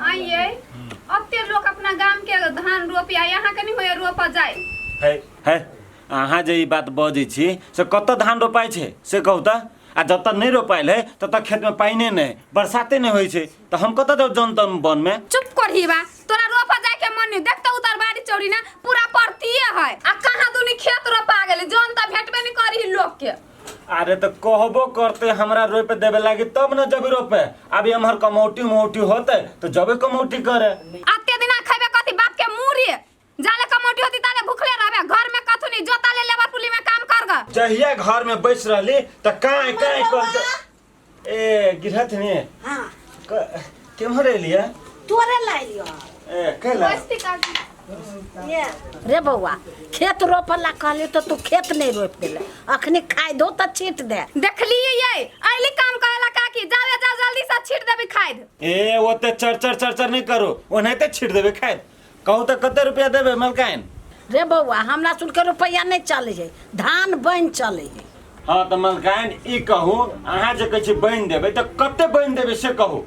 आइए अते लोक अपना गाम के धान रोपी आ यहाँ के नहीं होए रोप जाए। है है, अहाँ जे ई बात बजै छी से कतऽ धान रोपाइ छै से कहू तऽ। आ जतऽ नहि रोपायल है ततऽ खेतमे पानिए नहि, बरसाते नहि होइ छै, तऽ हम कतऽ जाउ जन तन वनमे? चुप करही बा, तोरा रोपा जाए के मन नहीं। देख तो उतर बाड़ी चौड़ी ना पूरा परतीये है आ कहाँ दुनी खेत रोपा गेले, जन त भेटबे नहीं करही लोक के। अरे तो कहबो करते हमरा रोप देवे लागी तब न जबे रोपे। अभी एम्हर कमौटी उमौटी होते तो जबे कमौटी करे। आते दिना खैबे कथी बाप के मूरी, जाले कमौटी होती ताले भूखले रहबे, घर में कथु नहीं, जोता ले लेबर पुली में काम कर ग। जहिया घर में बैस रहली त काई काई कर ए गिरहत ने। हां। केम्हर एलियै? तोरे लाइलियो। ए कैला बस्ती काकी। ये रे बौआ, खेत रोपला कहली तो तू खेत नहीं रोप देले, अखनी खाइ दो त छीट दे। देखलिए ये अइली काम करेला काकी, जावे जाओ जल्दी से छीट देबी खाद। ए ओते चर चर चर चर नहीं करो, ओनाहिते छीट देबे खाद। कहू तऽ कते रुपया देबे मलकाइन? रे बौआ, हमरा सुन के रुपया नहीं चले है, धान बन चले है। हाँ तऽ मलकाइन ई कहू, अहाँ जे कहै छी बनि देबै तऽ कते बनि देबै से कहू।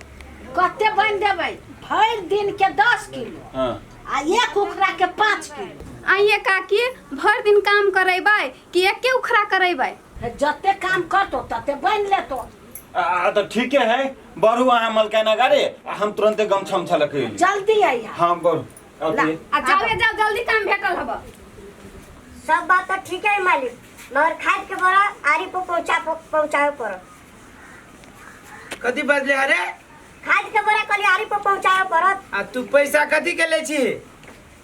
कते बनि देबै? भरि दिन के 10 किलो। हाँ। आ एक उखड़ा के 5 किलो। आइए काकी, भरि दिन काम करेबै कि एके उखड़ा करेबै? जते काम करतो तते बनि लेतो। आ तऽ ठीके है, बढ़ू अहाँ मलकाइन अगाड़े आ हम तुरंते गमछा उमछा लऽ के अयली। जल्दी अइहा। हाँ बढ़ू। ला। आ जावे जाओ जल्दी काम भेटल हब। सब बात तो ठीक है मालिक, मगर खाद के बोरा आरी पर पहुंचावे पड़त। कथी बजले अरे? खाद के बोरा कहली आरी पर पहुंचावे पड़त। आ तू पैसा कथी के ले छी?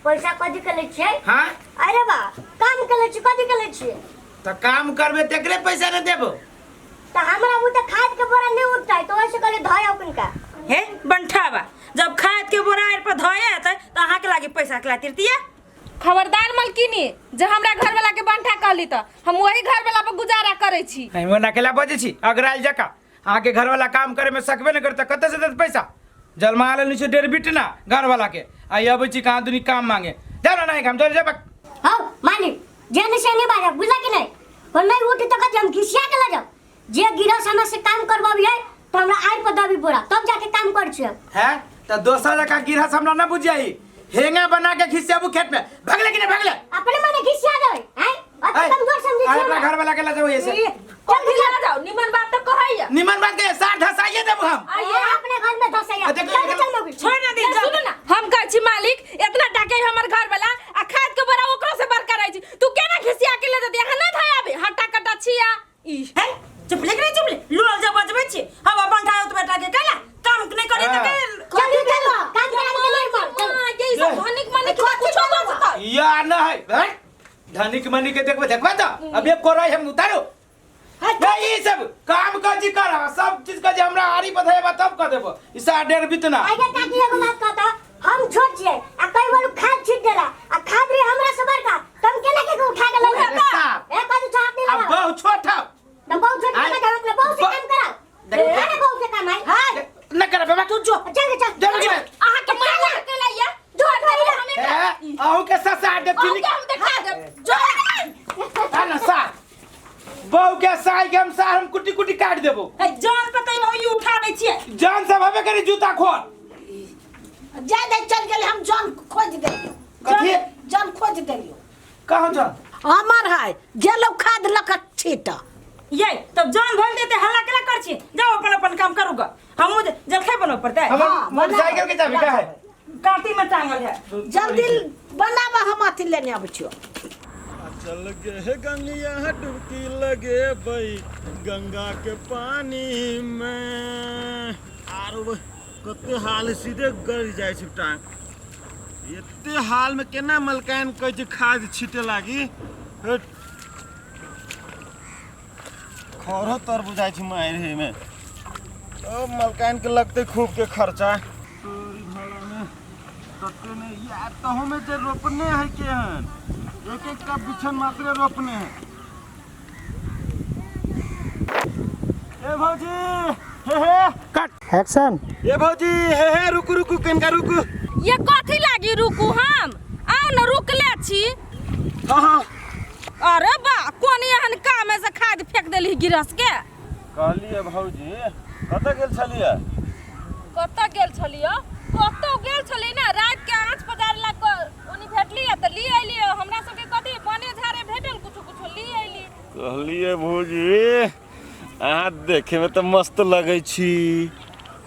पैसा कथी के ले छियै? हाँ? अरे बा, काम के ले छी, कथी के ले छियै? त काम करबे तेकरे पैसा न देबो। त हमरा उ त खाद के बोरा नहीं उठतै त ओइसे कहली धय आउ कनिका। हे बंठावा, जब खाद के बोरा आर पर धोए त अहाँ के लागी पैसा के लातिर दिया। खबरदार मलकिनी, जे हमरा घर वाला के बंठा कहली त हम वही घर वाला पर गुजारा करै छी। हम अकेला बजै छी अगराइल जका, अहाँ के घर वाला काम करे में सकबे न करता, कतऽ से देत पैसा? जलमा लेल छै डेढ़ बीट ना घर वाला के, आ अबै छी कहाँ दुनी काम मांगे। जाओ ना नहीं काम, चल जा। हौ मालिक, जे नहीं से नहीं बाजब, बुझला कि नहीं? और नहीं उठी तो कथी हम घिसिया के ले जाओ। जे गिरह समय से काम करबाबियै तो हमरा आइ पर दबी बोरा तब जाके काम कर छियै। है त दोसर जका गिरह से हमरा न बुझाई, हेंगा बना के घिसियाबू खेत में। भगले कि नहीं भगले? अपने मने घिसिया देबै हैं, अते कमजोर समझै अरे छियै अपना हमरा। घर वाला के ले जाओ ऐसे। चल चल जाओ, निमन बात तो कहैया। निमन बात के सार धसाइए देबू हम। आइए अपने घर में धसैया। देखो, चल देखो। चल मौगी। छोड़ ना दे, सुनो ना, हम कहै छी मालिक इतना डाके हमर घर वाला आ खाद के बोरा ओकरो से बड़का रहै छी, तू केना घिसिया के ले जती? अहाँ नहीं धयाबे, हट्टा कट्टा छिया ई। हे चुप ले, चुप ले, लोल जब बजबै छी हम अपन ठाओ तो बेटा के कहला काम नहीं करे त के चल चल काम करा के नहीं मर चल। माँ, ये सब धनिक मनिक के कुछो बजतै। या न है, हैं? धनिक मनी के देखबे, देखबे तो अब ये कोराई हम उतारो। नहीं, ई सब काम का जी कर, सब चीज का जे हमरा आरी बधाई तब कर देबो। ई सा डेढ़ बीतना। आगे काकी एगो बात कहता, हम छोट छियै आ कई बोलू खाद छीट देला आ खाद रे हमरा से बड़का तम केना के उठा के लगे? अरे साहब। ए कथी छाप नहीं अब लगा। बहुत छोट है। तो बहुत छोट आय। के हम अपने बहुत से काम करा। देखो। अरे बहुत से काम आई। हां न कर बाबा तू जो चल चल। चल के अहाँ के माला के लइया जो हमें ए अहू के ससा दे अहू के हम देखा देब जो आ ना सा बहू के साई के हम सार हम कुटी कुटी काट देबो। ए जान पता नहीं हो उठा दै छियै। जान सब हबे करी जूता खोल। जा दे चल गेलै, हम जन खोज देलियो। कथी? जन खोज देलियो। कहाँ जन? हमर है गेलो खाद लक छीट। ये तब जान भर देते हल्ला केला कर छी, जाओ अपन अपन काम करूगा, हमहु जलखै बनब पड़तै। हमर हाँ, मोटरसाइकिल के चाबी का है? काटी में टांगल है। जल्दी बनाबा, हम अथी लेने आबै छियो। चल गे गंगिया डुबकी लगे बई गंगा के पानी में। आरो कते हाल सीधे गड़ जाय छै टांग। एते हाल में केना मलकाइन कहै छै खाद छीटे लागी। हट। खरो तर बुझाइ छै मारि हे में। ओ मलकाइन के लगते खूब के खर्चा। तोरी भाड़ा में तते ने यार तहु में जे रोपने है केहन एक एक का बिछन मात्र रोपने है। ए भौजी हे हे कट एक्शन। ए भौजी हे हे रुकू रुकू कनका रुकू। ये कथी लागी रुकू हम? आउ न रुकले छी। हाँ हाँ। अरे बा कोन एहन काम है से खाद फेंक देली गिरस के? कहलिए भौजी कतऽ गेल छलियै? कतऽ गेल छलियै? कतौ गेल छलै ना रात के आँच पजार ला ओनी भेटली त ली अइली। हमरा सबके कथी बने झारे भेटल कुछो कुछो ली अइली। कहलिए भौजी अहाँ देखे में तऽ मस्त लगै छी,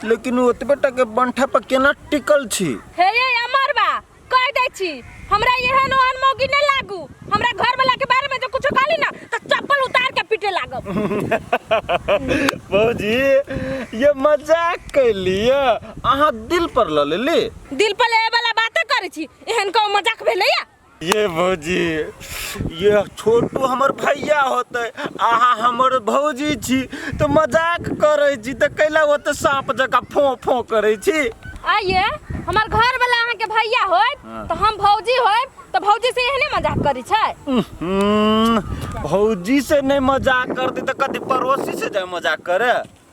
लेकिन ओतबे टके बंठा पर केना टिकल छी? हे ये अमर बा कह दै छी हमरा एहन ओहन मौगी नहीं लागू। हमरा घर वाला के बारे में जो कुछो कहली ना तो चप्पल उतार के पीटे लागब। भौजी ये मजाक कैलिए, अहाँ दिल पर ल लेली। दिल पर ले वाला बात करै छी, एहन को मजाक भेलैया? ये भौजी ये छोटू हमर भैया होते, अहाँ हमर भौजी छी, तो मजाक करै छी तऽ कैला ओते साँप जकाँ फों फों करै छी? आइए हमर घर वाला अहाँ के भैया होय तो हम भौजी होय तो भौजी से एहने मजाक करै छै? भौजी से नहीं मजाक करती तऽ कथी पड़ोसी से जाय मजाक करे?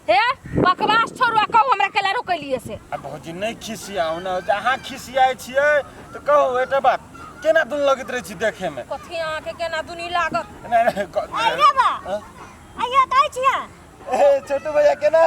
हे बकवास छोड़ू आ कहू हमरा केला रोकलिए से। आ भौजी नहीं खिसियाउ ना, अहाँ खिसियाइ छियै तऽ कहू एकटा बात, केना दुन लगैत रहै छी देखे में? कथी अहाँ के केना दुनी लागत? नहीं नहीं अरे बा आइया कहै छियै। ए छोटू भैया केना?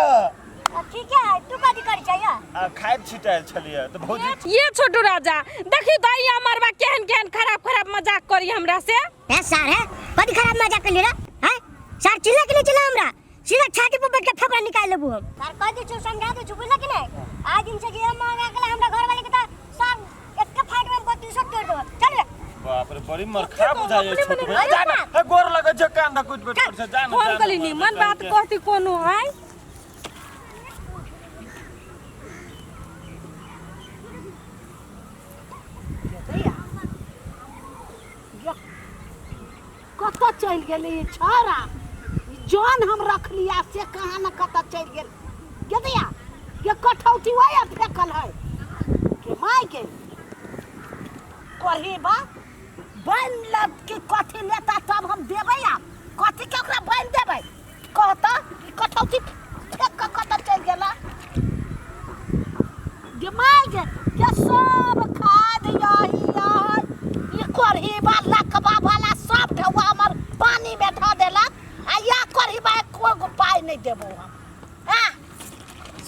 ठीक है, तू कथी करै छियै? आ खाद छिटायल छलियै तऽ भौजी। ये छोटू राजा देखी दाई अमरबा केहन केहन खराब खराब मजाक करी हमरा से। ए सार है कथी खराब मजाक करी रे? हैं सार चिल्ला के नहीं चिल्ला हमरा, सीधा छाती पर बैठ के फेफड़ा निकाल लेबू हम। सार कह दे छु समझा दे छु बुझला कि नहीं? आज दिन से जे हम मांगा के हमरा घर वाले के त सार एक के फाइट में 32 तोड़ देबो। चल रे। बाप रे बड़ी मरखा बुझाइ छोटू भैया। अरे जाना बाप। हे गोर लगै छै कान कुछ बैठ पर से जाना। फोन कली निमन बात कहती कोनो आय। कतऽ चलि गेलै ई छौड़ा? जौन हम रखलिया से कहाँ न कतऽ चलि गेल। गेदैया गे कठौती वही फेकल है के माय गे करही बा बनि लग कि कथी लेता तब हम देबै। आब कथी के ओकरा बनि देबै? कहता कि कठौती फेक कऽ कतऽ चलि गेला? गे माय गे के सब खाद यही यही ई करही बा लकबा वाला सब ढौआ हमर पानी में धऽ देलक आ या करही बा एको गो पाइ नहीं देबो हम। हाँ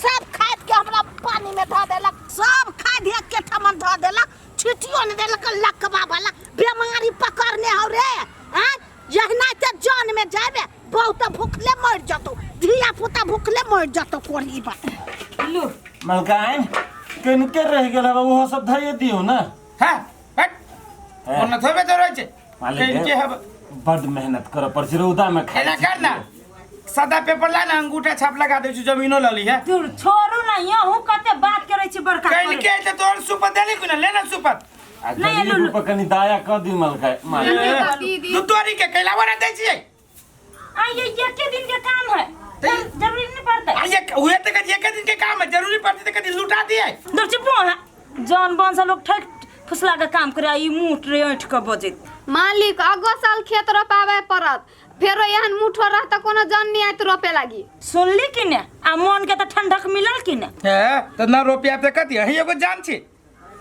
सब खाद के हमरा पानी में धऽ देलक, सब खाद एके ठमन धऽ देलक, छिटियो नहीं देलक। लकबा वाला बेमारी पकड़ने हौ रे। हाँ जहिना ते जान में जाबे बहुत भूखले मर जतो, धिया पुता भूखले मर जतो। कोरी बा लू मलकाइन कनिके रहि गेल हबा ओहो सब धैये दियौ ना। हां हट ओना थोबे तो रहै छै मालिक कनिके हब बड मेहनत करऽ पड़ै छै रौदा में खाइ एना कर ना सादा पेपर ला ना अंगूठा छाप लगा दै छी जमीनो ल ली है। दूर छोड़ू ना यहू कते बात करै छी बड़का कनिके त तोर सुपत देली कुना ले ना सुपत। आ नहीं, गरीब लुलु। पर कनी दया कऽ दी मलकाइ मालिक। तू तोरी के कैला वरा दै छियै? आ ये एके दिन के काम है, जरूरी नहीं पड़ता। आ ये उहे त कह एक दिन के काम है, जरूरी पड़ती त कदी लुटा दिए। दूर चुप हो जौन बन से लोग ठक फुसला के काम करे ई मुंह रे ऐठ के बजैत। मालिक अगो साल खेत रोपावे पड़त, फेरो एहन मुठो रहत कोनो जन नहीं आयत रोपे लागी। सुनली कि ने आ मन के त ठंडक मिलल कि ने? हे त ना रोपिया त कथी अही एगो जान छी,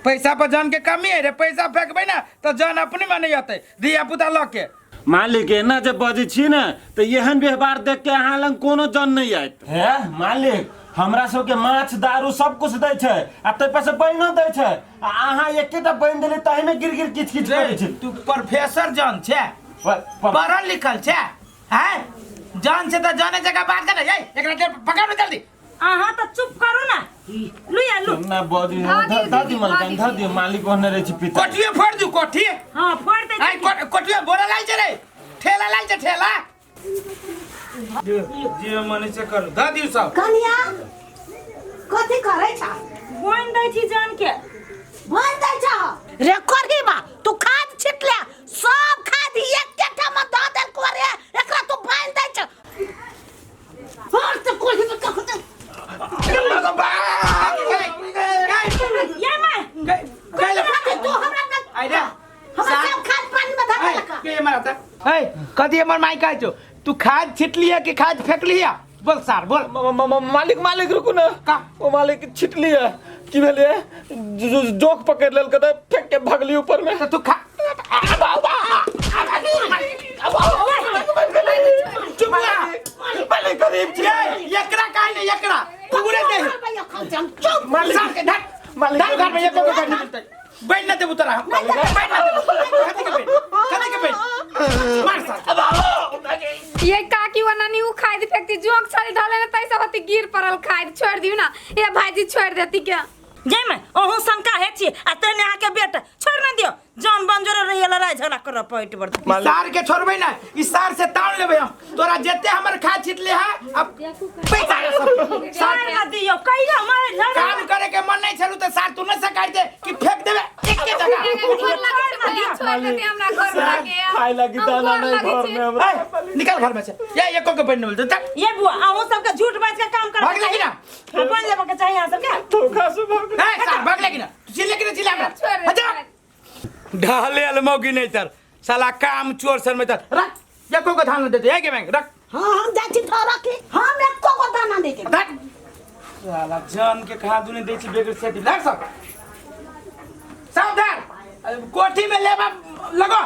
पैसा पर जान के कमी है रे, पैसा फेंकबै ना त जान अपने माने अतै धिया पुता ल के। मालिक एना जे बजै छी ने तऽ एहन व्यवहार देख के अहाँ लग कोनो जन नहीं आयत। हे मालिक हमरा सबके माछ दारू सब कुछ दै छै आ ताहि पर से बनिनो दै छै आ अहाँ एकेटा बनि देली ताहि में गिर गिर किच किच करै छी। तू प्रोफेसर जन छै, पढ़ल लिखल छै, हैं जन छै त जने जगह बात कर ए एकरा के पकड़ जल्दी। अहाँ त चुप करू ना लुया लु ना बजी धर दी मलकाइन धर दी मालिक ओहने रहै छी पिता। कोठिए फोड़ दू कोठिए। हां फोड़ दे। आई कोठिए बोरा लाइ छै रे, ठेला लाइ छै ठेला। जे मन से करू द दिउ सब। कनिया कथी करै छ? बोन दै छी जान के। बोन दै छ रे करही बा तू खाद छिटले सब खाद एके ठाम द देलको रे, एकरा तू बांध दै छ। और तो कोई भी कखो दे। ये मां तू हमरा न आई रे हमरा सब खाद पानी में धर देलक। के मारता ए कथी हमर माई कहै छौ तू खाद छिटलिया कि खाद फेकलिया? बोल सार बोल। मालिक मालिक रुकू ना। का? ओ मालिक छिटलिया की भेलिए जोक पकड़ लेल के फेंक के भगली ऊपर में। तू खा चुप मालिक गरीब छी एकरा काहे ने एकरा पूरे दे चुप मालिक सार के धर। मालिक दारू घर में एको के बैठ नहीं मिलतै बैठ ना देबू तोरा हम बैठ ना देबू कथी के बैठ कथी के बैठ मार सार ये काकी वना नी उ खाद फेंकती जोंक छड़ी धले ने तैसे होती गिर पड़ल खाद छोड़ दियो ना ये भाईजी छोड़ देती क्या जाय में अहूँ शंका है छी आ तेने अहाँके बेटा छोड़ ना दियो जान बंजर रही लड़ाई झगड़ा कर पेट बर ई सार के छोड़बै ना ई सार से ताउन लेबै हम तोरा जते हमर खा छिटले है अब पैसा के सब सार छोड़ ना दियो कहियो मारे झगड़ा काम करे के मन नहीं छलू त सार तू न सकाइ दे कि फेंक देबे एके जगह गोर लगै छै भैया, छोड़ देती हमरा घर वाला के खाए लागी हम दाना गोर नहीं लगै घर छी। में हमरा ए, निकल घर में से ये एको के बैठ नहीं मिलतै चल ये बुआ अहूँ सबके झूठ बाज के काम भाग करबे लेगी ना अपन लेबे के चाही अहाँ सबके धोखा से भाग ए सार भाग लेगी ना तू चिल्ले कि ना चिल्ला हमरा छोड़ दे, हट जा ढाले अलमौगी नहीं तर साला काम चोर सर में तर रख एको के धान दे दे ए के बैंक रख हाँ हम जाइ छी धरऽ के हम एको गो दाना नहि देबै रख साला जान के कहा दुने दै छी बेगर सेटी लग सब सावधान अरे, कोठी में लेबा लगो